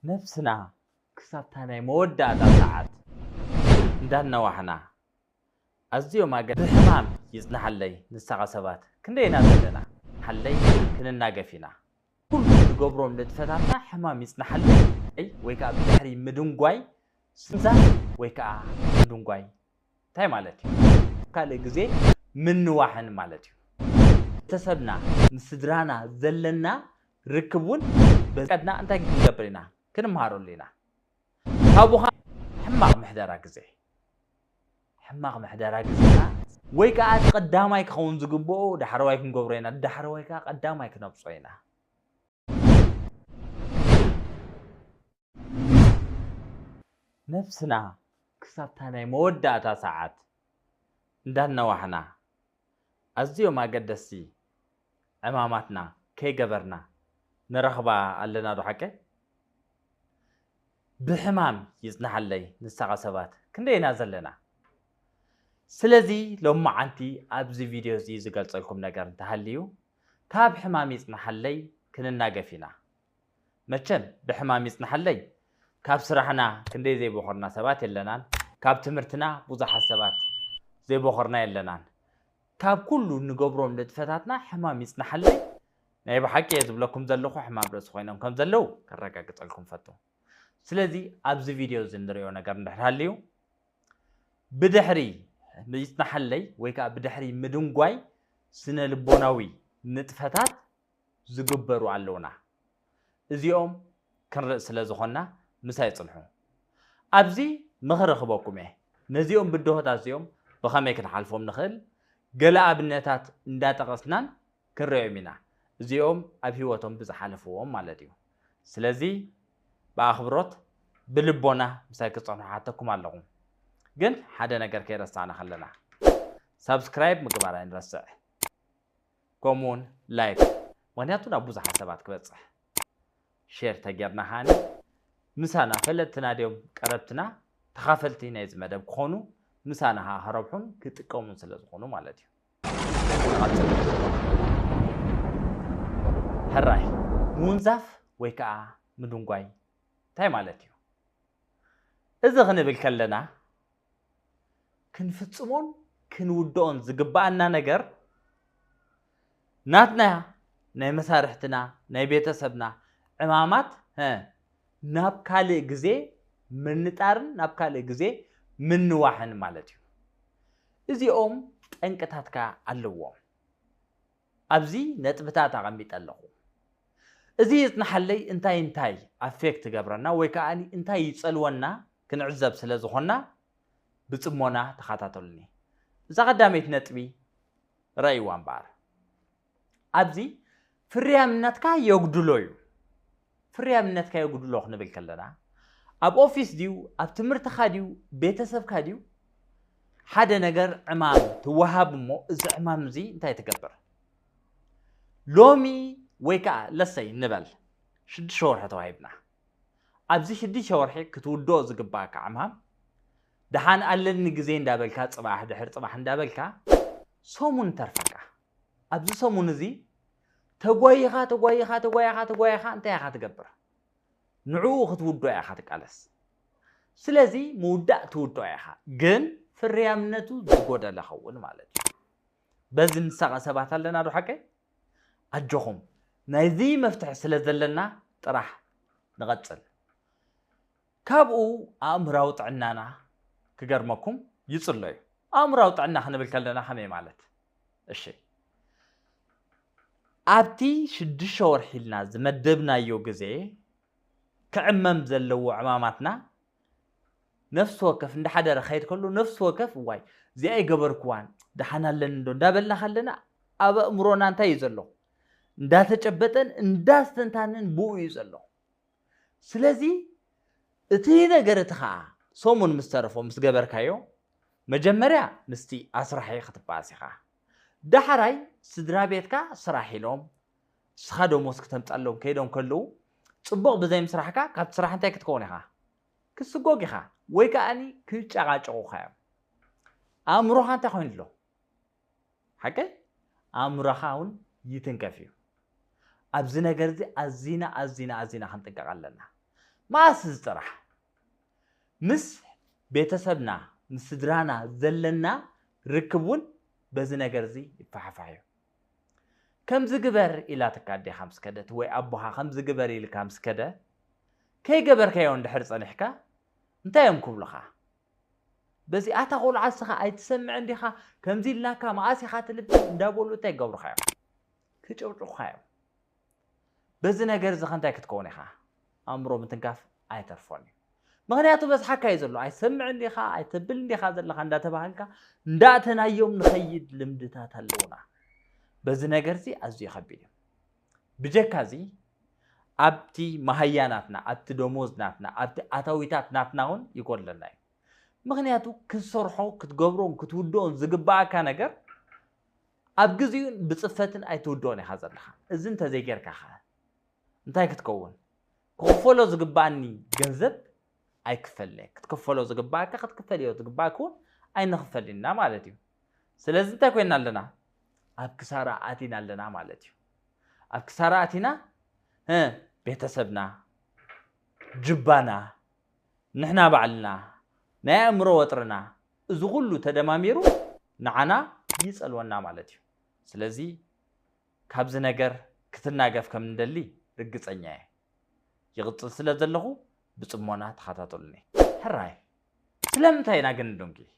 ነፍስና ክሳብታ ናይ መወዳእታ ሰዓት እንዳነዋሕና ኣዝዮም ኣገ ብሕማም ይጽናሓለይ ንሳቐ ሰባት ክንደይ ኢና ዘለና ሓለይ ክንናገፍ ኢና። ኩሉ ንገብሮም ንጥፈታትና ሕማም ይጽናሓለይ ወይ ከዓ ብድሕሪ ምድንጓይ ስንዛር ወይ ከዓ ምድንጓይ እንታይ ማለት እዩ? ካልእ ግዜ ምንዋሕን ማለት እዩ። ቤተሰብና ምስ ስድራና ዘለና ርክብ እውን በቀድና እንታይ ክንገብር ኢና? ክንምሃረሉ ኢና። ካብኡ ከዓ ሕማቕ ምሕደራ ግዜ ሕማቕ ምሕደራ ግዜና ወይ ከዓ እቲ ቀዳማይ ክኸውን ዝግብኦ ዳሕረዋይ ክንገብሮ ኢና፣ ዳሕረዋይ ከዓ ቀዳማይ ክነብጾ ኢና። ነፍስና ክሳብታ ናይ መወዳእታ ሰዓት እንዳነዋሕና ኣዝዮም ኣገደስቲ ዕማማትና ከይገበርና ንረኽባ ኣለና ዶ ሓቀ? ብሕማም ይጽናሓለይ ንሳቐ ሰባት ክንደይ ኢና ዘለና? ስለዚ ሎማዓንቲ ኣብዚ ቪድዮ እዚ ዝገልጸልኩም ነገር እንተሃልዩ ካብ ሕማም ይጽናሓለይ ክንናገፍ ኢና። መቸም ብሕማም ይጽናሓለይ ካብ ስራሕና ክንደይ ዘይቦኸርና ሰባት የለናን፣ ካብ ትምህርትና ብዙሓት ሰባት ዘይቦኸርና የለናን። ካብ ኩሉ ንገብሮም ንጥፈታትና ሕማም ይጽናሓለይ ናይ ብሓቂ እየ ዝብለኩም ዘለኹ ሕማም ርእሲ ኮይኖም ከም ዘለዉ ከረጋግጸልኩም ፈቱ። ስለዚ ኣብዚ ቪድዮ እዚ ንሪኦ ነገር እንድሕር ሃልዩ ብድሕሪ ይጽናሓለይ ወይ ከዓ ብድሕሪ ምድንጓይ ስነ ልቦናዊ ንጥፈታት ዝግበሩ ኣለውና። እዚኦም ክንርኢ ስለ ዝኾንና ምሳይ ጽንሑ። ኣብዚ ምኽሪ ክበኩም እየ። ነዚኦም ብድሆታት እዚኦም ብኸመይ ክንሓልፎም ንኽእል ገለ ኣብነታት እንዳጠቐስናን ክንርእዮም ኢና። እዚኦም ኣብ ህይወቶም ብዝሓለፍዎም ማለት እዩ። ስለዚ ብኣኽብሮት ብልቦና ምሳይ ክጸንሑ ሓተኩም ኣለኹ። ግን ሓደ ነገር ከይረሳዕና ከለና ሳብስክራይብ ምግባር ኣይንረስዕ። ከምኡውን ላይክ፣ ምኽንያቱ ናብ ብዙሓት ሰባት ክበጽሕ። ሼር ተጌርና ከኣኒ ምሳና ፈለጥትና ድዮም ቀረብትና ተኻፈልቲ ናይዚ መደብ ክኾኑ ምሳና ከዓ ክረብሑን ክጥቀሙን ስለ ዝኾኑ ማለት እዩ። ንቐጽል። ሕራይ ምውንዛፍ ወይ ከዓ ምድንጓይ እንታይ ማለት እዩ? እዚ ክንብል ከለና ክንፍጽሞን ክንውድኦን ዝግብኣና ነገር ናትና ናይ መሳርሕትና ናይ ቤተሰብና ዕማማት ናብ ካልእ ግዜ ምንጣርን ናብ ካልእ ግዜ ምንዋሕን ማለት እዩ። እዚኦም ጠንቅታትካ ኣለዎም። ኣብዚ ነጥብታት ኣቐሚጠ ኣለኹ። እዚ ይጽናሓለይ እንታይ እንታይ ኣፌክት ትገብረና ወይ ከዓ እንታይ ይጸልወና ክንዕዘብ ስለ ዝኾንና ብጽሞና ተኸታተሉኒ። እዛ ቀዳመይቲ ነጥቢ ረእይዋ እምበኣር። ኣብዚ ፍርያምነትካ የጉድሎ እዩ። ፍርያምነትካ የጉድሎ ክንብል ከለና ኣብ ኦፊስ ድዩ ኣብ ትምህርትኻ ድዩ ቤተሰብካ ድዩ ሓደ ነገር ዕማም ትወሃብ እሞ እዚ ዕማም እዚ እንታይ ትገብር? ሎሚ ወይ ከዓ ለሰይ ንበል ሽዱሽተ ወርሒ ተዋሂብና ኣብዚ ሽዱሽተ ወርሒ ክትውድኦ ዝግባኣካ ዕማም ደሓን ኣለኒ ግዜ እንዳበልካ ጽባሕ ድሕር ጽባሕ እንዳበልካ ሰሙን ተርፈካ ኣብዚ ሰሙን እዚ ተጓይኻ ተጓይኻ ተጓይኻ ተጓይኻ እንታይ ኢኻ ትገብር? ንዕኡ ክትውድኦ ኢኻ ትቃለስ። ስለዚ ምውዳእ ትውድኦ ኢኻ፣ ግን ፍርያምነቱ ዝጎደለ ኸውን ማለት እዩ። በዚ ንሳቐ ሰባት ኣለና ዶ ሓቀይ? ኣጆኹም ናይዚ መፍትሒ ስለ ዘለና ጥራሕ ንቐጽል። ካብኡ ኣእምራዊ ጥዕናና ክገርመኩም ይጽሎ እዩ። ኣእምራዊ ጥዕና ክንብል ከለና ከመይ ማለት? እሺ ኣብቲ ሽዱሽተ ወርሒ ኢልና ዝመደብናዮ ግዜ ክዕመም ዘለዎ ዕማማትና ነፍሲ ወከፍ እንዳሓደረ ከይድ ከሎ ነፍሲ ወከፍ እዋይ እዚኣ ይገበርክዋን ደሓን ኣለኒ እንዶ እንዳበልና ከለና ኣብ ኣእምሮና እንታይ እዩ ዘሎ? እንዳተጨበጠን እንዳስተንታንን ብኡ እዩ ዘሎ። ስለዚ እቲ ነገር እቲ ኸዓ ሰሙን ምስ ተረፎ ምስ ገበርካዮ መጀመርያ ምስቲ ኣስራሒ ክትበኣስ ኢኻ። ዳሕራይ ስድራ ቤትካ ስራሕ ኢሎም እስኻ ደሞዝ ክተምፀሎም ከይዶም ከለዉ ፅቡቕ ብዘይ ምስራሕካ ካብቲ ስራሕ እንታይ ክትከውን ኢኻ? ክስጎግ ኢኻ ወይ ከዓኒ ክጨቓጨቑኻ እዮም። ኣእምሮኻ እንታይ ኮይኑ ኣሎ? ሓቀይ ኣእምሮኻ እውን ይትንከፍ እዩ። ኣብዚ ነገር እዚ ኣዚና ኣዚና ኣዚና ክንጥንቀቕ ኣለና። መኣስ እዚ ጥራሕ? ምስ ቤተሰብና፣ ምስ ስድራና ዘለና ርክብ እውን በዚ ነገር እዚ ይፋሕፋሕ እዩ። ከምዚ ግበር ኢላትካ ኣዴኻ ምስ ከደት ወይ ኣቦኻ ከምዚ ግበር ኢልካ ምስ ከደ፣ ከይገበርካዮ እንድሕር ጸኒሕካ እንታይ እዮም ክብሉኻ? በዚኣታ ቆልዓ እስኻ ኣይትሰምዕን ዲኻ? ከምዚ ኢልናካ መኣስ ኢኻ ትልብም እንዳበሉ እንታይ ይገብሩኻ እዮም? ክጭቕጭቑኻ እዮም። በዚ ነገር እዚ ከ እንታይ ክትከውን ኢኻ? ኣእምሮ ምትንካፍ ኣይተርፎን እዩ። ምኽንያቱ በዝሓካ እዩ ዘሎ። ኣይሰምዕን ዲኻ? ኣይተብልን ዲኻ ዘለኻ እንዳተባሃልካ እንዳእተናዮም ንኸይድ ልምድታት ኣለውና። በዚ ነገር እዚ ኣዝዩ ከቢድ እዩ። ብጀካ እዚ ኣብቲ መሃያ ናትና፣ ኣብቲ ደሞዝ ናትና፣ ኣብቲ ኣታዊታት ናትና እውን ይጎድለና እዩ። ምኽንያቱ ክንሰርሖ፣ ክትገብሮን ክትውድኦን ዝግባኣካ ነገር ኣብ ግዜኡን ብጽፈትን ኣይትውድኦን ኢኻ ዘለኻ። እዚ እንተዘይጌርካ ኸ እንታይ ክትከውን? ክኽፈሎ ዝግባኣኒ ገንዘብ ኣይክፈልን'የ። ክትክፈሎ ዝግባኣካ ክትክፈልዮ ዝግባኣኪ እውን ኣይንኽፈልን'ና ማለት እዩ። ስለዚ እንታይ ኮይና ኣለና? ኣብ ክሳራ ኣቲና ኣለና ማለት እዩ። ኣብ ክሳራ ኣቲና፣ እ፣ ቤተሰብና፣ ጅባና፣ ንሕና ባዕልና፣ ናይ ኣእምሮ ወጥርና፣ እዚ ኩሉ ተደማሚሩ ንዓና ይጸልወና ማለት እዩ። ስለዚ ካብዚ ነገር ክትናገፍ ከም እንደሊ ርግጸኛ እየ። ይቕጽል ስለ ዘለኹ ብጽሞና ተኸታተሉኒ። ሕራይ፣ ስለምንታይ ኢና ግን ንደንጉይ?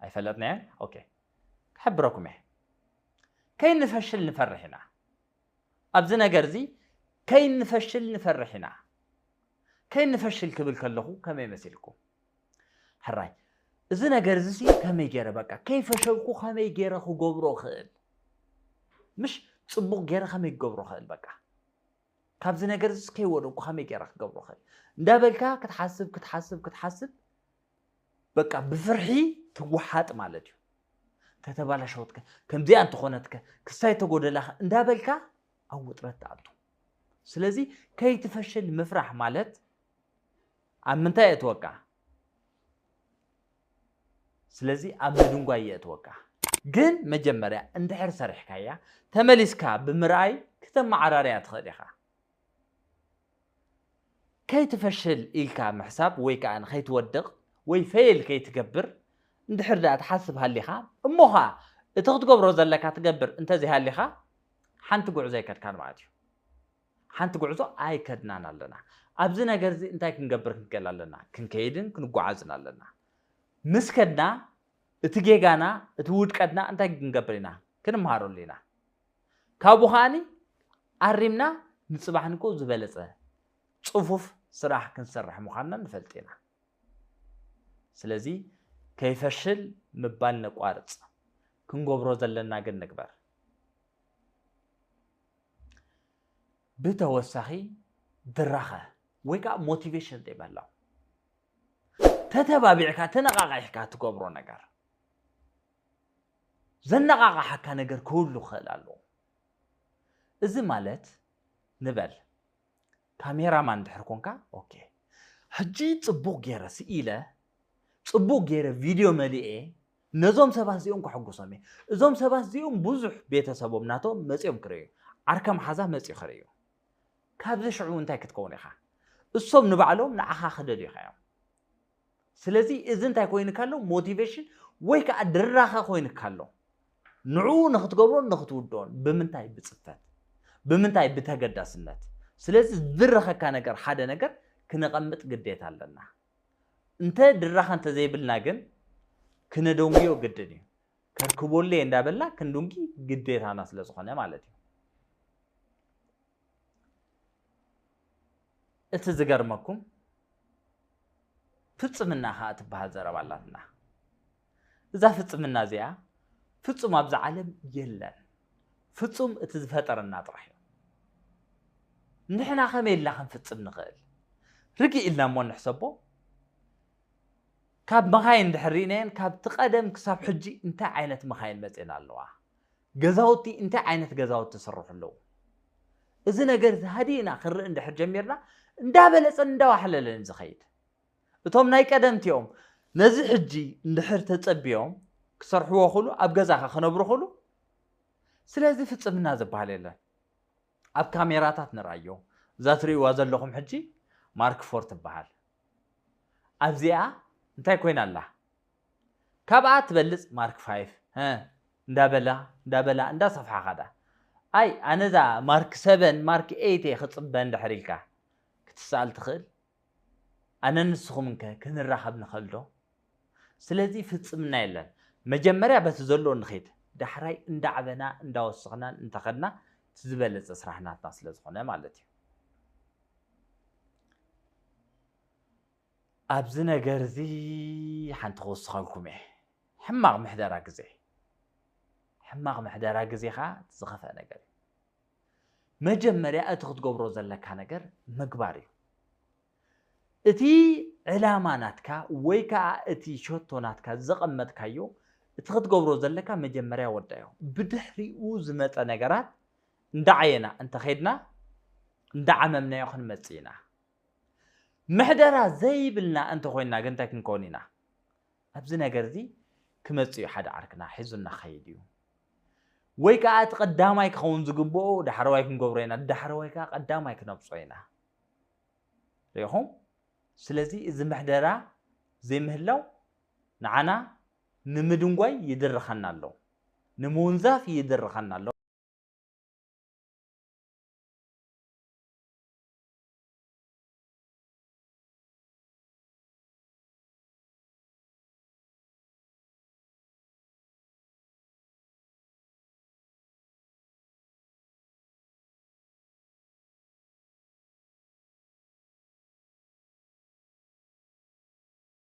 ኣይፈለጥናዮን? ኦኬ። ክሕብረኩም እየ። ከይንፈሽል ንፈርሕ ኢና። ኣብዚ ነገር እዚ ከይንፈሽል ንፈርሕ ኢና። ከይንፈሽል ክብል ከለኹ ከመይ መሲልኩም? ሕራይ፣ እዚ ነገር እዚ ሲ ከመይ ገይረ በቃ ከይፈሸልኩ ከመይ ገይረ ክገብሮ እኽእል? ምሽ ጽቡቕ ገይረ ከመይ ክገብሮ እኽእል በቃ? ካብዚ ነገር እዚ ከይወደቅኩ ከመይ ገይረ ክገብሮ እኽእል? እንዳበልካ ክትሓስብ፣ ክትሓስብ፣ ክትሓስብ በቃ ብፍርሒ ትወሓጥ ማለት እዩ። ተተባላሸወትከ፣ ከምዚኣ እንተኾነትከ፣ ክሳይ ተጎደላኸ እንዳበልካ ኣብ ውጥረት ትኣቱ። ስለዚ ከይትፈሽል ምፍራሕ ማለት ኣብ ምንታይ የእትወካ? ስለዚ ኣብ ምድንጓይ የእትወካ። ግን መጀመርያ እንድሕር ሰሪሕካያ፣ ተመሊስካ ብምርኣይ ክተመዓራርያ ትኽእል ኢኻ። ከይትፈሽል ኢልካ ምሕሳብ ወይ ከኣ ንኸይትወድቕ ወይ ፈይል ከይትገብር እንድሕር ደኣ ትሓስብ ሃሊኻ፣ እሞ ኸኣ እቲ ክትገብሮ ዘለካ ትገብር እንተዘይሃሊኻ፣ ሓንቲ ጉዕዞ ኣይከድካን ማለት እዩ። ሓንቲ ጉዕዞ ኣይከድናን ኣለና። ኣብዚ ነገር እዚ እንታይ ክንገብር ክንክእል ኣለና? ክንከይድን ክንጓዓዝን ኣለና። ምስ ከድና፣ እቲ ጌጋና፣ እቲ ውድቀትና እንታይ ክንገብር ኢና? ክንመሃረሉ ኢና። ካብኡ ከኣኒ ኣሪምና ንጽባሕ ንግሆ ዝበለጸ ጽፉፍ ስራሕ ክንሰርሕ ምዃንና ንፈልጥ ኢና። ስለዚ ከይፈሽል ምባል ነቋርጽ። ክንገብሮ ዘለና ግን ንግበር። ብተወሳኺ ድራኸ ወይ ከኣ ሞቲቬሽን ዘይምህላው። ተተባቢዕካ፣ ተነቓቒሕካ ትገብሮ ነገር። ዘነቓቕሓካ ነገር ክህሉ ክኽእል ኣለዎ። እዚ ማለት ንበል፣ ካሜራማን እንድሕር ኮንካ፣ ኦኬ፣ ሕጂ ጽቡቕ ገይረ ስኢለ፣ ጽቡቕ ገይረ ቪድዮ መሊኤ፣ ነዞም ሰባት እዚኦም ከሐጉሶም እየ። እዞም ሰባት እዚኦም ብዙሕ ቤተሰቦም ናቶም መጺኦም ክርእዩ፣ ዓርከ መሓዛ መጺኡ ክርእዩ። ካብዚ ሽዑ እንታይ ክትከውን ኢኻ? እሶም ንባዕሎም ንዓኻ ክደልዩኻ እዮም። ስለዚ እዚ እንታይ ኮይኑካ ኣሎ? ሞቲቬሽን ወይ ከኣ ድራኸ ኮይኑካ ኣሎ። ንዕኡ ንኽትገብሮን ንኽትውድኦን። ብምንታይ? ብጽፈት። ብምንታይ? ብተገዳስነት። ስለዚ ዝድረኸካ ነገር፣ ሓደ ነገር ክነቐምጥ ግዴታ ኣለና። እንተ ድራኸ እንተዘይብልና ግን ክነደንጉዮ ግድን እዩ። ከርክቦለይ እንዳበልና ክንድንጉ ግዴታና ስለ ዝኾነ ማለት እዩ። እቲ ዝገርመኩም ፍጽምና ከኣ ትበሃል ዘረባ ኣላትና። እዛ ፍጽምና እዚኣ ፍጹም ኣብዛ ዓለም የለን። ፍጹም እቲ ዝፈጠረና ጥራሕ እዩ። ንሕና ከመይ ኢልና ክንፍጽም ንኽእል? ርግእ ኢልና እሞ ንሕሰቦ። ካብ መኻይን እንድሕር ርኢናየን፣ ካብቲ ቀደም ክሳብ ሕጂ እንታይ ዓይነት መኻይን መጺኤን ኣለዋ? ገዛውቲ እንታይ ዓይነት ገዛውቲ ይስርሑ ኣለዉ? እዚ ነገር እዚ ሃዲእና ክንርኢ እንድሕር ጀሚርና፣ እንዳበለጸን እንዳዋሕለለን እዩ ዝኸይድ። እቶም ናይ ቀደምቲኦም ነዚ ሕጂ እንድሕር ተጸቢዮም ክሰርሕዎ ክሉ፣ ኣብ ገዛኻ ክነብሩ ክሉ፣ ስለዚ ፍጽምና ዝበሃል የለን። ኣብ ካሜራታት ንርኣዮ። እዛ ትርእይዋ ዘለኹም ሕጂ ማርክ ፎር ትበሃል። ኣብዚኣ እንታይ ኮይና ኣላ? ካብኣ ትበልጽ ማርክ ፋይፍ እንዳበላ እንዳበላ እንዳሰፍሓ ኻዳ። ኣይ ኣነዛ ማርክ ሰቨን ማርክ ኤይት እየ ክጽበ እንድሕር ኢልካ ክትሰኣል ትኽእል። ኣነ ንስኹም እንከ ክንራኸብ ንኽእል ዶ? ስለዚ ፍጽምና የለን። መጀመርያ በቲ ዘሎ ንኸይድ፣ ዳሕራይ እንዳዕበና እንዳወሰኽናን እንተኸድና እቲ ዝበለጸ ስራሕ ናትና ስለ ዝኾነ ማለት እዩ። ኣብዚ ነገር እዚ ሓንቲ ክውስኸልኩም እየ። ሕማቕ ምሕደራ ግዜ። ሕማቕ ምሕደራ ግዜ ኸዓ እቲ ዝኸፍአ ነገር እዩ። መጀመርያ እቲ ክትገብሮ ዘለካ ነገር ምግባር እዩ። እቲ ዕላማ ናትካ ወይ ከዓ እቲ ሸቶ ናትካ ዘቐመጥካዮ እቲ ክትገብሮ ዘለካ መጀመርያ ወዳዮ። ብድሕሪኡ ዝመፀ ነገራት እንዳዓየና እንተኸይድና እንዳዓመምናዮ ክንመፅእ ኢና። ምሕደራ ዘይብልና እንተኾይንና ግን እንታይ ክንከውን ኢና? ኣብዚ ነገር እዚ ክመፅእ እዩ ሓደ ዓርክና ሒዙና ኸይድ እዩ። ወይ ከዓ እቲ ቀዳማይ ክኸውን ዝግብኦ ዳሕረዋይ ክንገብሮ ኢና፣ ዳሕረዋይ ከዓ ቀዳማይ ክነብጾ ኢና። ሪኢኹም? ስለዚ እዚ ምሕደራ ዘይምህላው ንዓና ንምድንጓይ ይድርኸና ኣሎ፣ ንምውንዛፍ ይድርኸና ኣሎ።